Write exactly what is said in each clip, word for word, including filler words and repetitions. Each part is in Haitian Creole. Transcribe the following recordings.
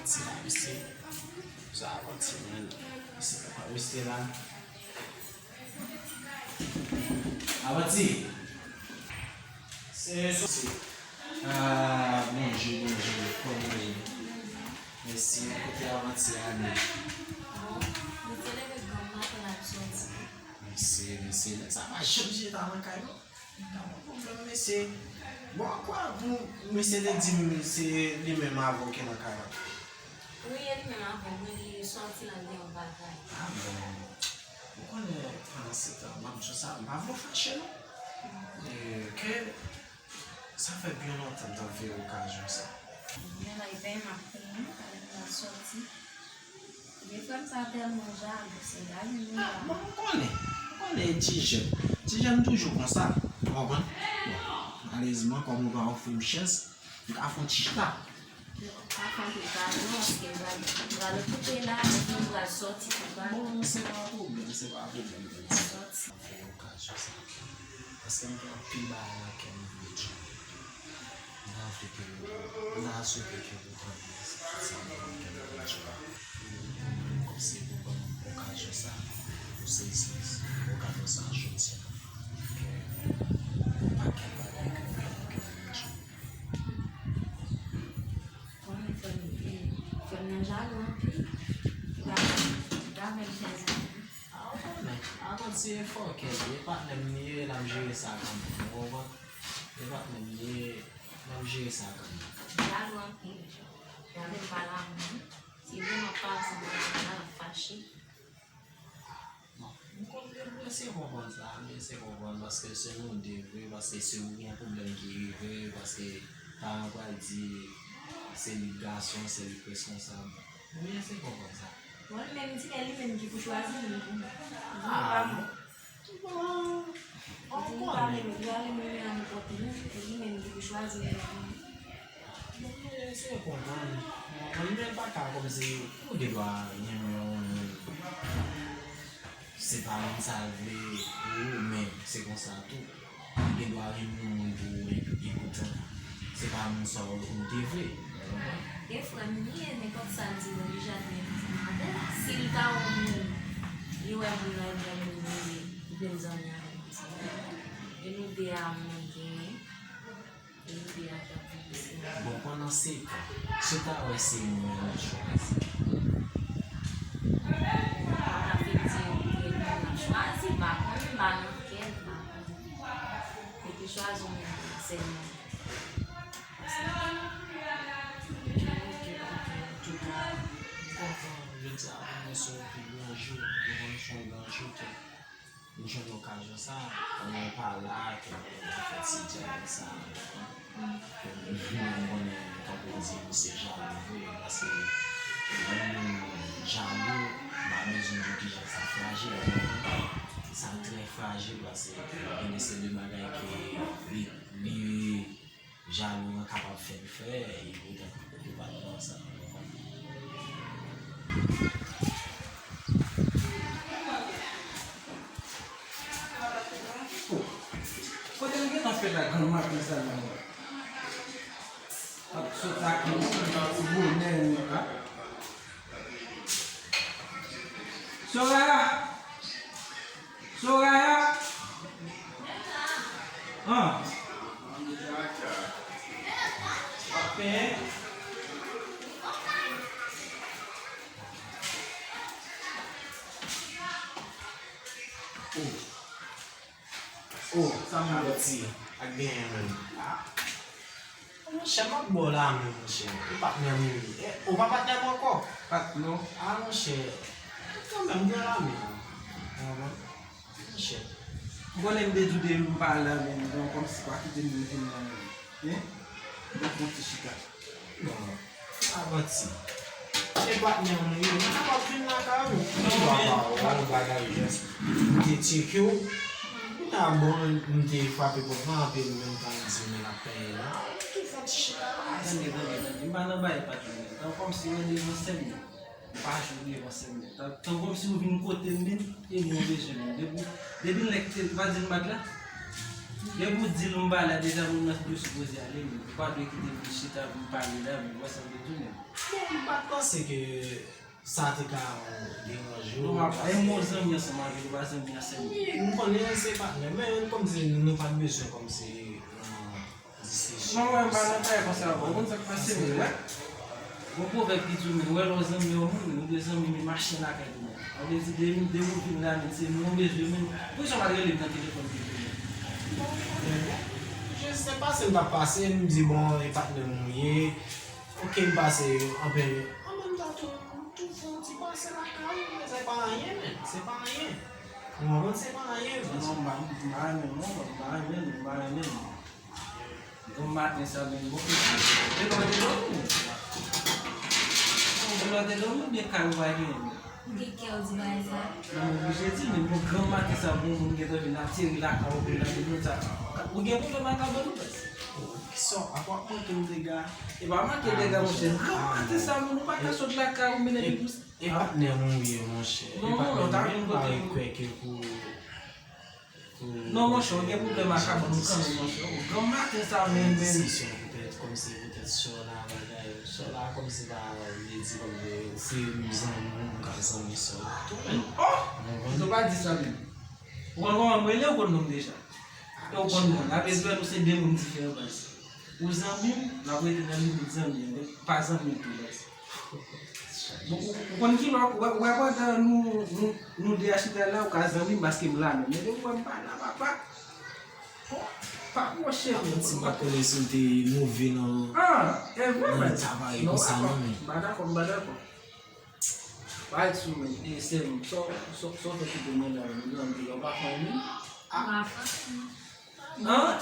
Ti la, mesye. Sa avanti, men. Mesye, pa reste la. Avanti. Se, se, se. Ah, bonjou, bonjou. Kòman w ye? Mèsi, kote avanti a, men? Bon, li te leve granm maten l ap soti. Mèsi, mèsi. Nèg sa pa janm jete nan kay, non. Gade yon pwoblèm, mesye. Bon, kwa pou mesye te di m se li menm avè w ki nan kay la? Wi, e li menm avè m, wi, li sòti la, li gen yon bagay. Ah, bon. Ou konnen, pandan se tan, m ap di w sa, m pa vle w fache, non. E, ke sa fè byen lontan m t ap veye okazyon sa. Byen la, e pèy m ap peye, m pa gen pou m al sòti. Vye frè m sa tèlman jalou, se jalou li ye. Ah, bon, m konnen. M konnen ti jèn. Ti jèn toujou konsa. Ou konprann? Bon, malerezman, kòm ou pa ofri m chans, m ka fè yon ti chita. Non, pa fè yon ti chita, non, paske m pral, m pral koupe la, epi m pral sòti tou, pa. Bon, se pa pwoblèm, se pa pwoblèm. Sòti. Fè okazyon sa. Paske m gen anpil bagay nan kè m vle di w. M ta vle ke, m ta swete ke ou tande tout sa m gen nan kè m pou di w la. Kòmsi pou ban m okazyon sa, pou sezi okazyon sa jodi a. Ke yon pakèt bagay ke m gen nan kè m pou di w. Konnen frè m, frè m nan jalou anpil. Li pa, li pa vle m fè zanmi. Ah, ou konnen. Avanti e fòkè li ye, e patnè m li ye, l ap jere sa kanmenm. Ou konprann? E patnè m li ye, l ap jere sa kanmenm. Jalou anpil. Gade m pa la menm. Si vre m ap pale ansanm avè l la, l ap fache. Bon, m konn, m eseye konprann sa, m eseye konprann, paske se nou de vre, paske se ou gen pwoblèm ki rive, paske paran pral di se li k gason, se li k reskonsab. M eseye konprann sa. Bon, li menm di, e li menm ki pou chwazi li, li pa mwen. Ah, bon. Bon, ou konnen. Li pa renmen, li pa renmen menm kont li, e li menm ki pou chwazi li. Bon, men se konprann. Bon, men pa ka kòmsi ou gen dwa renmen yon moun. Se pa moun sa l vle pou ou, men se konsa tou. Ou gen dwa renmen yon moun pou ou, epi poutan, se pa moun sa ou te vle. Ou konprann? E frè m li ye, nenpòt sa l di, m oblije admèt ansanm avè l. Si l ta wè yon moun, li wè moun nan, li wè moun li ye, li vin zanmi avè l, se vre. E nou de a, nou genyen. Bon, pandan se tan, si w ta wè se mwen l chwazi. Mwen ta fin di w ke mwen l ap chwazi, m pa konnen, m pa nan kè l, m pa konnen. Epi chwazi w menm sèlman. Ok, ok, antouka, m kontan jodi a pou mwen se yon pi gran jou, mwen konn se yon gran jou ke M jwenn okazyon sa, pandan w pa la, ke m fè ti dyalòg sa, ke m konnen, tankou w di, misye jalou vre, paske lè yon moun jalou, m pa bezwen di w kijan sa frajil, sa trè frajil, paske gen de seri de bagay ke li, li Jalou an kapab fè l fè, e poutan, li pa t nan sa. Kote m gentan fè la granmaten sa la? Ap sot ak yon ti bonè, a? Soraya! Soraya! An! Ap penyen? O! O! Sa m wè ti ak benyen menm. A! Monchè, m ap ba w lamen, monchè. Ou patnè m ou ye. E, ou pa patnè m ankò? Patnè w? A, monchè. Kanmenm, m gen lamen an. Ou konprann? Monchè. Ou konnen m te di w depi m pa la menm, donk kòmsi pa kite m vin la menm. Hein? Donk, yon ti chita. Bon, avanti. E patnè m ou ye, m kapab vin lakay ou. Non, men, pa yon bagay jès. M te tcheke w. Kounya, bon, m te frape pòt lan, apre menm tan l di m l ap penyen la. Ou tou fè ti chita la. Tande, tande, tande. M pa nan bagay patnè. Tan kòmsi mwen devan sè m nan. M pa jwe devan sè m nan. Tan, tan kòmsi ou vin kote m menm, e mwen bezwen menm. Depi, depi nèg te pa di m bat la. Depi w di l m pa la deja, moun nan te sipoze ale, men ou pa dwe kite m vin chita pou m pale la, men ou wè sa m vle di w menm. Bon, m pa t panse ke sa te ka deranje w. Non, m ap, e m bon zanmi ansanm avè l, ou pa zanmi ansanm. Wi, m konnen se patnè, men kòmsi nou pa t bezwen kòmsi nan diskisyon. Non, mwen pa nan kay konsa, bon, ou konn sa k pase, men wè. Gon pwovèb ki di w, men, wè lè w zanmi yon moun, men ou dwe zanmi men mache lakay li, men. Sa vle di, de, de ou vin la, men se moun bezwen, men, poukisa w pa t rele m nan telefòn pi tou, men? Bon, men, jis se pase m t ap pase, m di, bon, e patnè m ou ye. Oke, m pase, anben, an menm tan tou, m tou fè yon ti pase lakay ou, men se pa anyen, men, se pa anyen. Ou konprann, se pa anyen, men. Non, m pa, m pa renmen, non, m pa renmen, m pa renmen. Granm maten sa menm, bon, e lè w te dòmi? E lè w te dòmi oubyen kay ou pa genyen? Ou gen kè w di bagay sa? Non, m oblije di, men bon, granm maten sa, bon, moun gentan vin ateri lakay ou, vin lave nou sa. Ou gen pwoblèm ak kabann ou, baz? Kisa, apa w ap manke m dega? E pa manke dega, monchè. Granm maten sa, moun, ou pa ka sot lakay ou, mennen pi pou... E patnè m ou ye, monchè. E patnè m ou ye, m pa kwè ke pou... Non, monchè, ou gen pwoblèm ak kabann ou kanmenm, monchè. O, granm maten sa menm, menm. Diskisyon poutèt, kòmsi poutèt sè w la, bagay. Sè w la, kòmsi pa vle di, kòmsi se zanmi w, m ka zanmi sè w tou, men. Oh! Ou konprann? Ou pa di sa menm. Ou konn kòman m rele, ou konn non m deja. E ou konn non m. Apre tou, nou se de moun diferan, baz. Ou zanmi m, n ap rete nan limit zanmi an, men pa zanmi m tou, baz. Bon, ou, ou konn ki lè, ou wè, ou wè pandan nou, nou, nou de a chita la, ou ka zanmi m paske m la menm. Men depi w wè m pa la, papa. Bon, pa pwoche m. Ti pa konnen si w te move nan, ah, e vre, nan men. Travay konsa, non, men. M pa dakò, m pa dakò. Bay sou men, e sè m, sa w, sa w, sa w fè kite mwen la, menm, ou anvi lè w pa fè anyen? Ah. M pa fè anyen. An?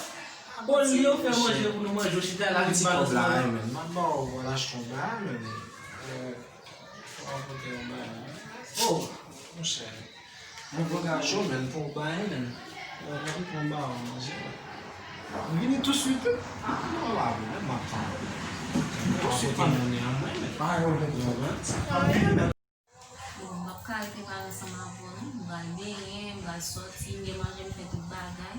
Olye w fè manje pou nou manje, w chita la, vin pale sou mwen. M ap ba w pou w al achte yon bagay, men, eh, fò w pote yon bagay, wi. Oh, monchè. Mwen angaje w, men, pou w bay, men. Eh, mwen pran ba w manje, men. M vini touswit, wi. Ah, non, pa pwoblèm, m ap tann. Touswit, pa pote monnen an mwen, men. Pa gen pwoblèm. Bon, m p ap ka rete pale ansanm avè w, non. M pral benyen, m pral sòti, m gen manje, m fè tout bagay.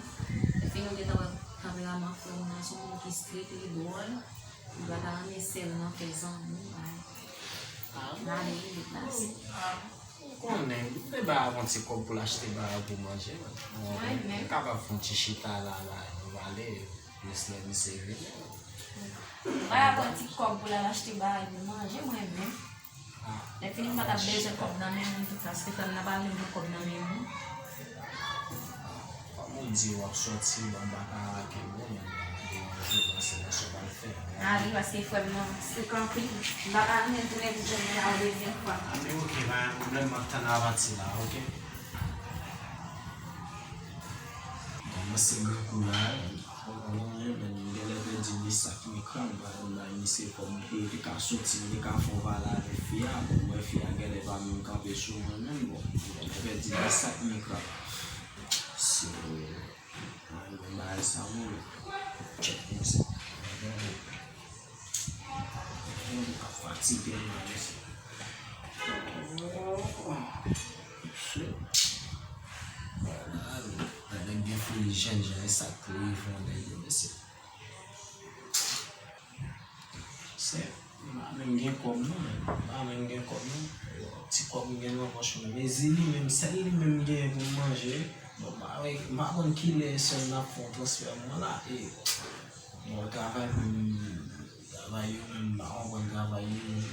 Lè fini, w gentan wè kameraman frè m nan, se yon moun ki strik, li dwòl. Li pa ta renmen sè l nan fè zanmi, bay. M ale, m deplase. Ou konnen, m te ba yon ti kòb pou l achte bagay pou manje, man. Mwen menm. M kapab fè yon ti chita la, la, nou pale, jis lè misye vini. Ba yon ti kòb pou l al achte bagay pou manje, mwen menm. Lè fini, m pa t ap bezwen kòb nan men moun tou, paske frè m nan pa renmen kòb nan men moun. Kòm ou di w ap sòti, bon, m pa ka rake w, men m pa ka deranje w, paske nan sa w pral fè. A wi, paske frè m nan strik anpil. M pa ka renmen tounen pou jwenn li la yon dezyèm fwa. A, men oke, pa gen pwoblèm, m ap tann apati la, oke? Bon, mwen se grankou la, wi. Ou konprann, men m genlè pèdi de sak men krab, m pa konn bay misye kòb pou l te ka soti, pou l te ka fè yon pale avèk fi a. Bon, m wè fi a genlè pa menm kanpe sou mwen menm, bon, m genlè pèdi de sak men krab. Se, mwen menm bagay sa, mwen, tchèk mwen se. Mwen k ap fatige m la, mesye. Shit. Gade gen foli jènjan e sa k rive yon nèg yo, mesye. Se, m pa menm gen kòb non, men. M pa menm gen kòb non. Ti kòb m gen nan pòch mwen. Mezi li menm, sèl li menm m genyen pou m manje. Bon, m pa, m pa konn kilè sè m nan ap fè yon transfè mwen la. E, bon, travay menm, travay yo menm, m pa konprann travay yo menm.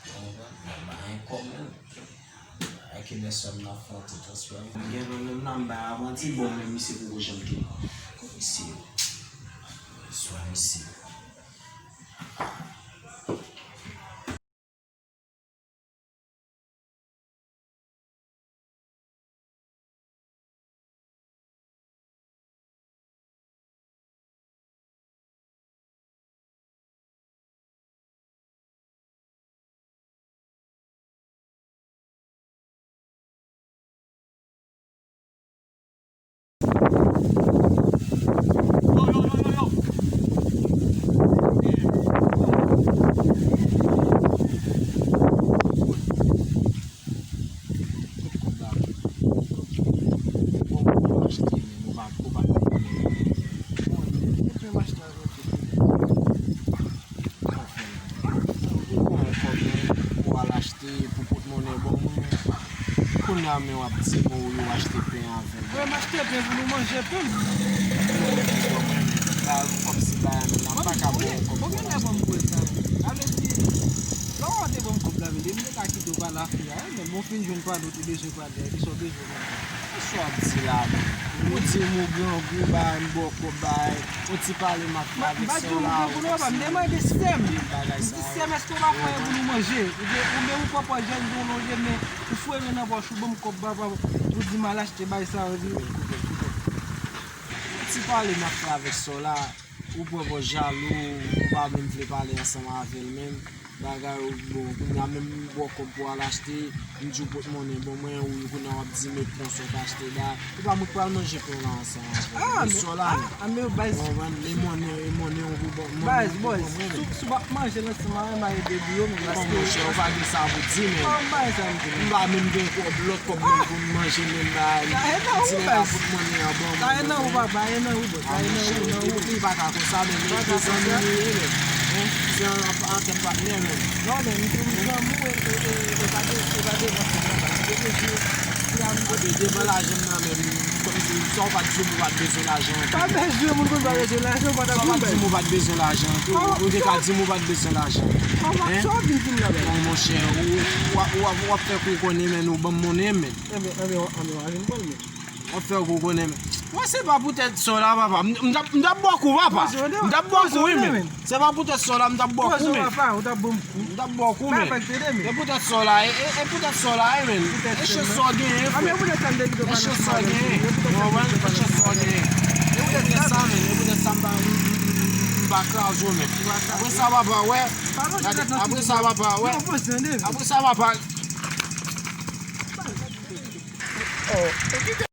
Ou konprann? Mwen pa gen kòb menm. Ak kilè sè m nan ap fè yon ti transfè. M gen nan menm nan, m bay avanti, bon, men misye poko janm tounen. Misye, swa misye. Tout kòb la, tout kòb, bon, bon, achte, men nou pa, nou pa, Men w ap di m ou yo achte pen avè m. Mwen m achte pen pou nou manje pen. Ba, kòmsi ba, m pa ka bon kòb. Bon, gen lè bon m bwè sa. Sa vle di, lè w te bon kòb la, men depi m te ka kite w pa la fi a, men bon fin jwenn pa nou te bezwen pa de, ki sa w bezwen. Sa w ap di la, men? Ou di m ou grangou, ba m bò kòb, ba. Yon ti pale m ap fè avèk sè w la, ou konprann? M demande sè m. M di sè m, èske w pa fè pou nou manje? Ou menm ou pran pòz jèn, ou lonje men, ou fouye men nan pòch ou, ban m kòb, papa, ou di m al achte bay sa, ou di. Yon ti pale m ap fè avèk sè w la, ou pran pòz jalou, ou pa menm vle pale ansanm avè l menm. Bagay ou bon, kounye a menm m ba w kòb pou w al achte, m di w pot monnen ban mwen, ou kounye a w ap di m e pran sa w t achte ba. Epa mwen k pral manje pen w la ansanm avè w. Men sè w la, men. Ou konprann? E monnen, e monnen ou pou ban mwen. Baz, bòz, si w p ap manje l ansanm avè m, al ede bouyo m, paske. Monchè, ou pa gen sa pou di, men. M pa menm gen kòb, lòt kòb menm pou m manje menm ba. Di men pa fout monnen an ban mwen. Sa e nan ou, papa, e nan ou, bòz. Sa e nan ou, nan ou. Li pa ka konsa, men li te zanmi li ye, men. Hein? Se an, an tèt patnè, men. Non, men, m di w zanmi w, e, e, e, e pa de, e pa devan sa, papa. Se te di, se a m. Devan lajan m nan, men, kòmsi sa w pa t di m ou pa t bezwen lajan. Pa bezwen, moun konn pa bezwen lajan, ou pa t ap di m ou pa t bezwen lajan. Ou te ka di m ou pa t bezwen lajan. Hein? Sa w ap vin di m la, men? Bon, monchè, ou, ou, w ap, w ap, w ap fè kou konnen, men, ou ban m monnen, men. Anben, anben, anben, w a vin pran l, men. W ap fè kou konnen, men. Mwen, se pa poutèt sè w la, papa. M, m t ap, m t ap ba w kou, papa. M t ap ba w kou, wi, men. Se pa poutèt sè w la, m t ap ba w kou, men. Papa, ou t ap ban m kou. M t ap ba w kou, men. Se poutèt sè w la, e, e, e poutèt sè w la, wi, men. E chans sa w genyen, frè. E chans sa w genyen. Ou konprann? E chans sa w genyen. E poutèt sa, men. E poutèt sa, m pa, m, m, m, m pa kraze w, men. Apre sa, papa, wè. Gade, apre sa, papa, wè. Apre sa, papa. Oh.